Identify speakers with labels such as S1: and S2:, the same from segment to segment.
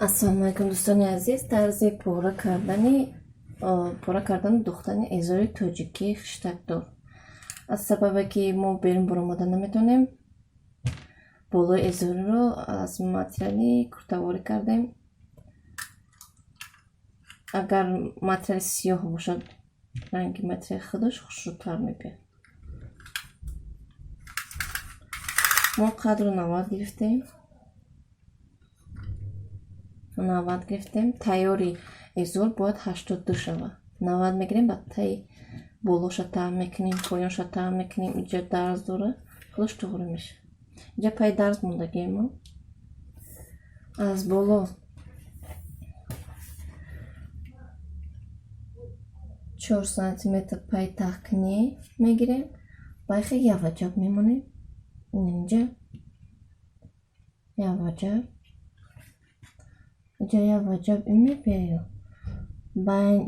S1: Ассалому алайкум, дӯстони азиз. Тарзи пора кардану духтани эзори тоҷикии хиштакдор. Аз сабабе ки мо берун баромада наметавонем, болои эзориро аз материали куртаворӣ кардем. Агар материали сиёҳ бошад, ранги материали худаш хушрӯтар мебиёд. Мо қадру 90 гирифтем. 90 гирифтем. Тайёри эзор бояд 82 шавад. 90 мегирем, баъд таи болоша таҳ мекунем, поёнша таҳ мекунем. Инҷа дарз дора, худаш туғри мешавад. Инҷа пай дарз мондагием мо. Аз боло 4 сантиметр пай таҳкунӣ мегирем, байхе яваҷаб мемонем. Инҷа яваҷаб, инҷа яваҷаб ин мебиёю байн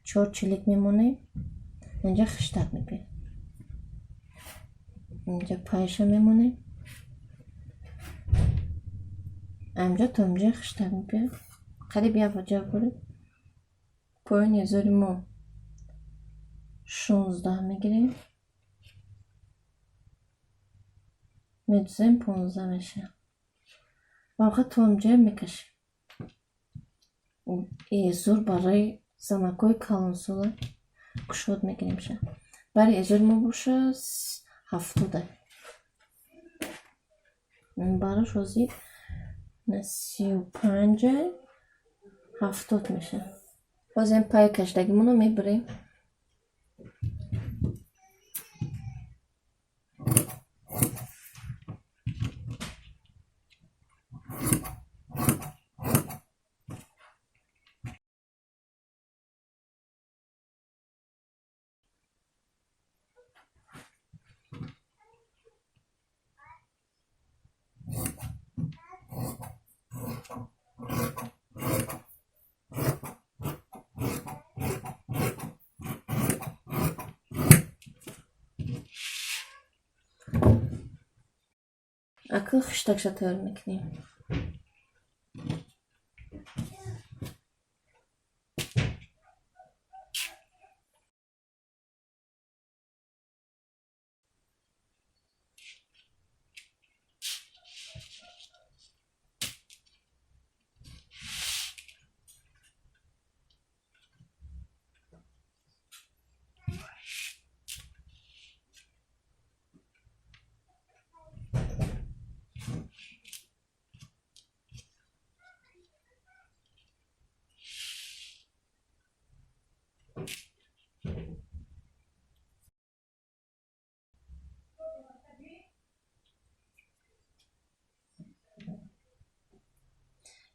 S1: 4 чилик мемонем. Инҷа хиштак мебиёд. Инҷа пайша мемонем. Инҷа то инҷа хиштак мебиёд. Қариб яваҷаб буред. Поёни эзори мо 16 мегирем. Медузем, 15 мешавад. Вақт то инҷа мекашем. Эзор барои занакҳои калонсола кушод мегирем ша. Бари эзори мо боша 70. Барош ҳозир 35, 70 мешавад. Ҳозир пай кашидагимонро мебарем. Акл хиштакша тайёр мекунем.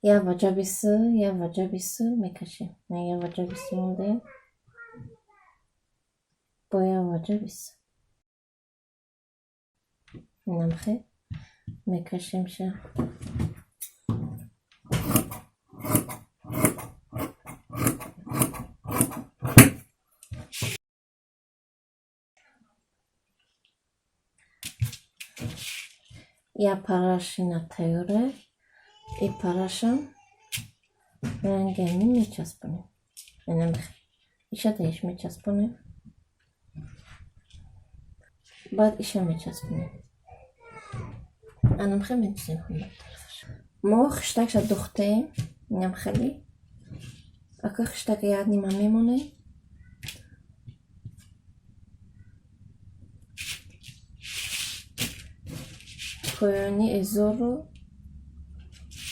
S1: Як ваҷаби с, як ваҷаби с мекашем. Як ваҷаби с мондем. Бо як ваҷаби с. Инамхе мекашем ша. Як параш ина тайёра. И парашам ранги ҳамин мечаспонем. Инамхе. Иша таиш мечаспонем. Баъд иша мечаспонем. Анамхе медузем ҳама тарафаш. Мо хиштакша духтем. Инам хеле. Ака хиштака як нима мемонем. Поёни эзорро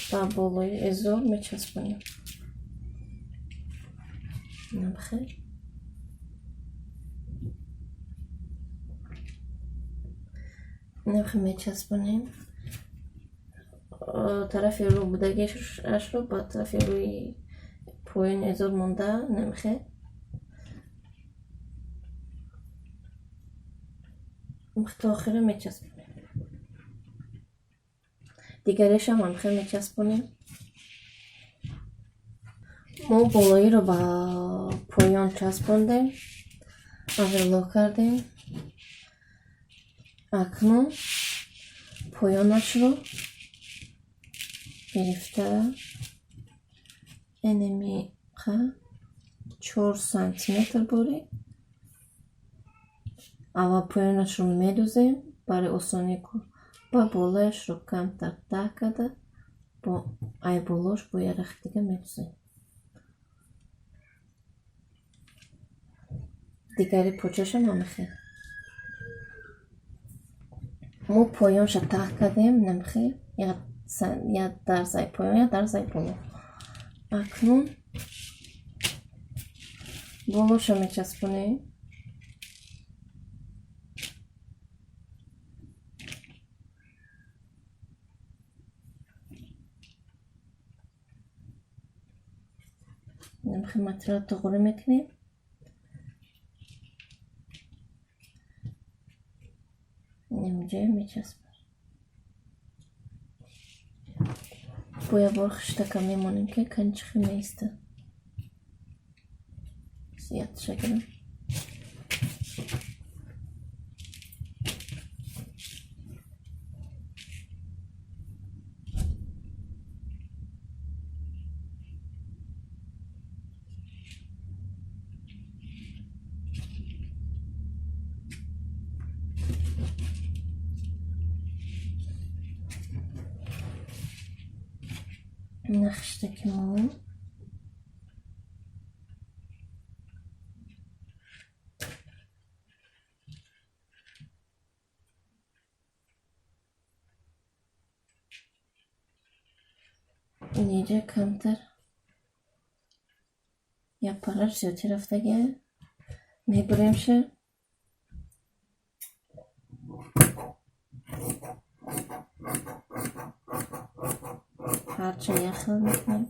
S1: ба болои эзор мечаспонем. Инамхе. Инамхе мечаспонем. Тарафи рӯ будагиашро ба тарафи рӯи поёни эзор монда инамхе. То охира мечаспонем. Дигарешам ҳамхе мечаспонем. Мо болоиро ба поён часпондем, оверлок кардем. Акнун поёнашро гирифта Энемиқа 4 сантиметр бурӣ. Аввал поёнашро медузем барои осонии кор, ба болояшро камтар таҳ карда, бо ай болош бо як рахти дига медузем. Дигари почашам ҳамихел. Мо поёнша таҳ кардем, намихел, як дарзаи поён, як дарзаи боло. Акнун болоша мечаспонем. Намихел материал туғрӣ мекунем. Инҷа мечаспонем. Бо як бор хиштака мемонем, ки канчихи меиста. Зиядша гирам. Ина хиштаки мо. Инҷа камтар як параш зиёдтӣ рафтагия. Мебуремша. Ҳарча як хел мекунем.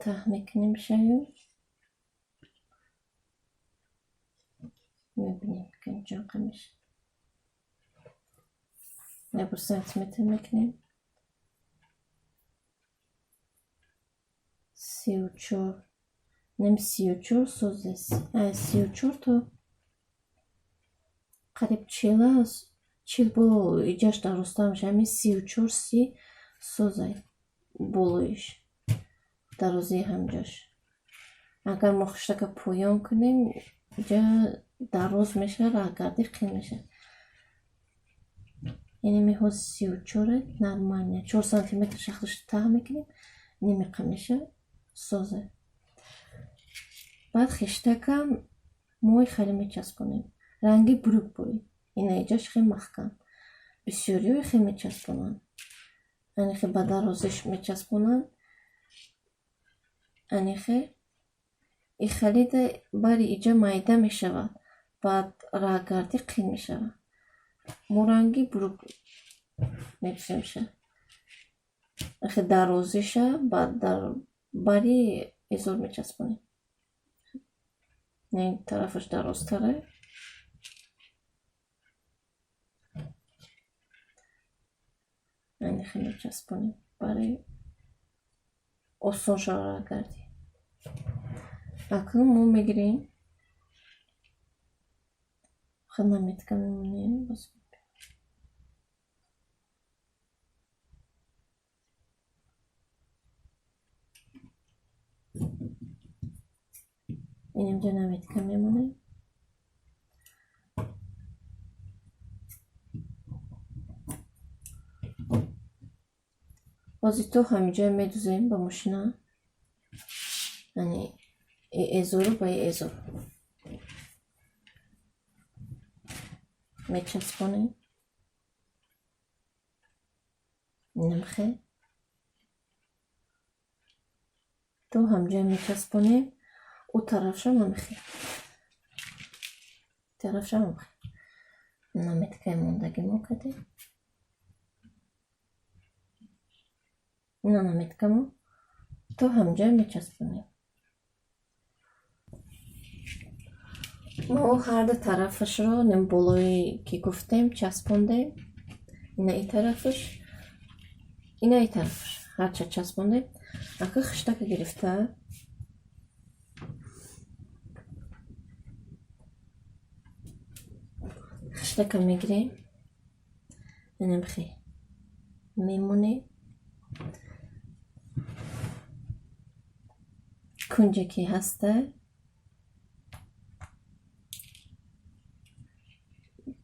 S1: Таҳ мекунем шаю. Мебинем, канчоқа мешавад. Як бор сантиметр мекунем. 34. Нем 34 созес. 34 то қариб 40 аст. 40 бо иҷаш дарозтар мешавад. Ҳамин 34 30 созай болоиш. Дарозии ҳамҷош. Агар мо хиштака поён кунем, иҷа дароз мешавад, раҳгардӣ қин мешавад. Яъне меҳоз 34 нормально. 4 сантиметр шахташ таҳ мекунем, нимиқа мешавад, созе. Баъд хиштака мои хеле мечаспонем. Ранги брюк бурӣ. Ина иҷаш хеле маҳкам. Бисёриҳо хеле мечаспонанд. Ани хе ба дарозиш мечаспонанд. Ани хе и халида бари иҷа майда мешавад. Баъд раҳгардӣ қин мешавад. Мо ранги брюк мепӯшемша. Хе дарозиша баъд дар бари эзор мечаспонем. Ин тарафаш дарозтаре. Ани хе мечаспонем барои осон шава раҳгардӣ. Акнун мо мегирем. Хел наметка мемонем. Боз инҷа наметка мемонем. Ҳозир то ҳаминҷоя медузем ба мошина. Яъне эзору ба эзор мечаспонем. Намхе. То ҳамҷоя мечаспонем. Ӯ тарафшам ҳамихел. Тарафшам ҳамихел. Наметкаи мондагӣ мо кардем. Ина наметкамо то ҳамҷоя мечаспонем. Мо ҳарду тарафашро нем болое ки гуфтем часпондем. Ина и тарафаш, ина и тарафаш. Ҳарча часпондем. Ака хиштака гирифта хиштака мегирем. Инамхе мемонем. Кунҷе ки ҳаста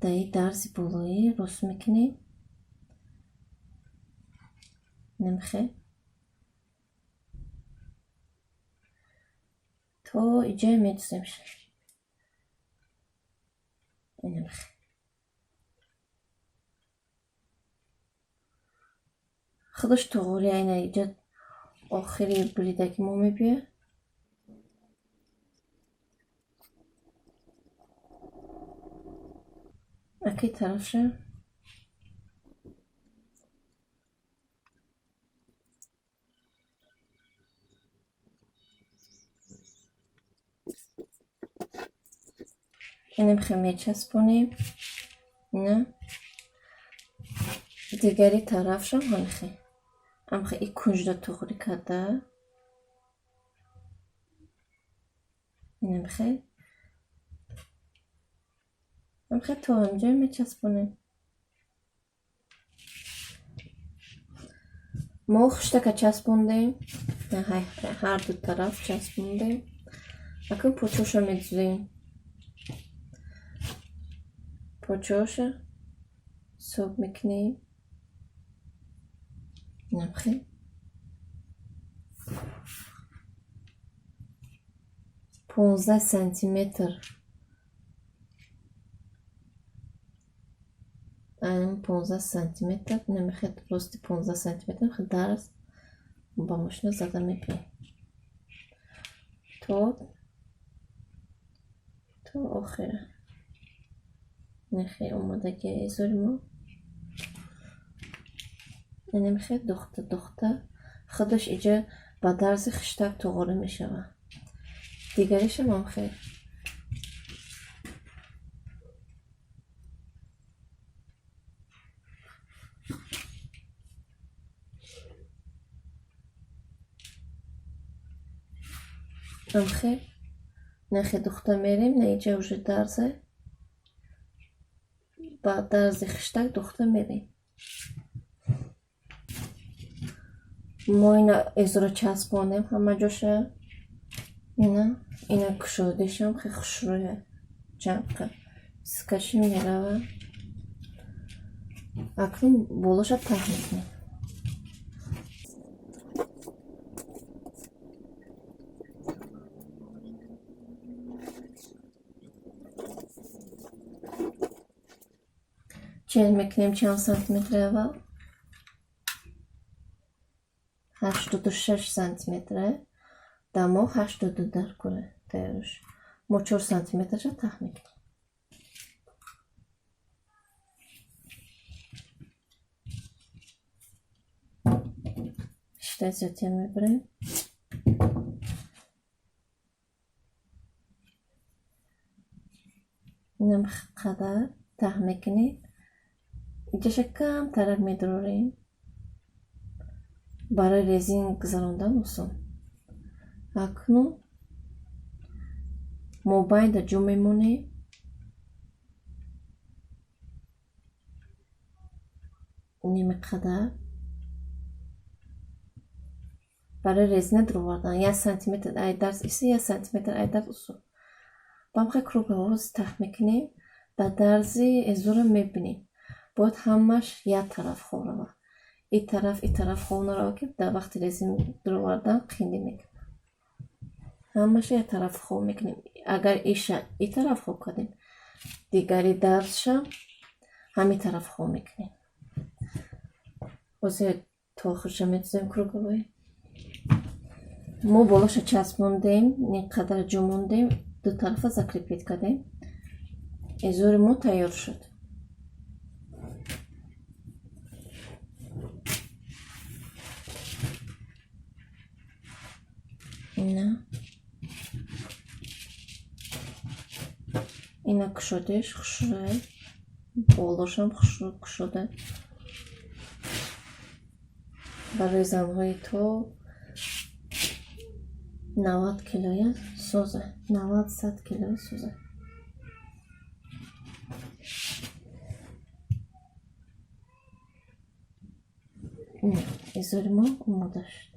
S1: даи дарзи болоӣ рост мекунем. Намхе то иҷа медуземш. Инамхе худаш туғри айна иҷа охири буридаги мо мебиёяд. Аки тарафша инамхе мечаспонем. Ина дигари тарафшам ҳамихе. Амхе и кунҷда туғри карда. Инамхе. Амхе то ҳамҷо мечаспонем. Мо хиштака часпондем. Ҳарду тараф часпондем. Акун почоша медузем. Почоша ҳисоб мекунем. Инамхе. 15 сантиметр. 15 сантиметр. Намехед рости 15 сантиметр. Дарз ба мошина зада мебием. То охира. Нехе омодаги эзори мо. Намехед духта духта. Худаш иҷа ба дарзи хиштак туғора мешавад. Дигаришам ҳам хел. Амхе нахе духта мерем, на иҷа уже дарзе. Ба дарзи хиштак духта мерем. Мо ина эзро часпондем ҳама ҷоша. Ина кушодишам хе хушрӯя. Чанқа скаши мерава. Акнун болоша таҳ мекунем. Чен мекунем чанд сантиметр аввал? 86 сантиметр. Дамо 82 дар кура тайёрш. Мо 4 сантиметрша таҳ мекунем. Шта зиёдтар мебарем. Инам қадар таҳ мекунем. Иҷаша камтарак медурорем. Барои резин гузарондан осон. Акнун мобайнда ҷо мемонем. Нимқадар. Барои резина дуровардан 1 сантиметр ай дарз иси, 1 сантиметр ай дарз усу. Бамхе круговоз таҳ мекунем. Ба дарзи эзора мебинем. Бояд ҳамаш як тараф хоб равад. И тараф, и тараф хоб наравад, ки дар вақти резин дуровардан қиндӣ мекунад. Ҳамаша як тараф хоб мекунем. Агар иша и тараф хоб кардем, дигари дарзша ҳамин тараф хоб мекунем. Ҳозир то охирша медузем круговой. Мо болоша часпондем, ин қадар ҷо мондем, ду тарафа закрепить кардем. Эзори мо тайёр шуд. Ина. Ина кушодиш хушрӯй, болошам хушрӯ кушода. Барои занҳои то 90 килоя соза, 90-100 килоя соза. Изори мо омода шуд.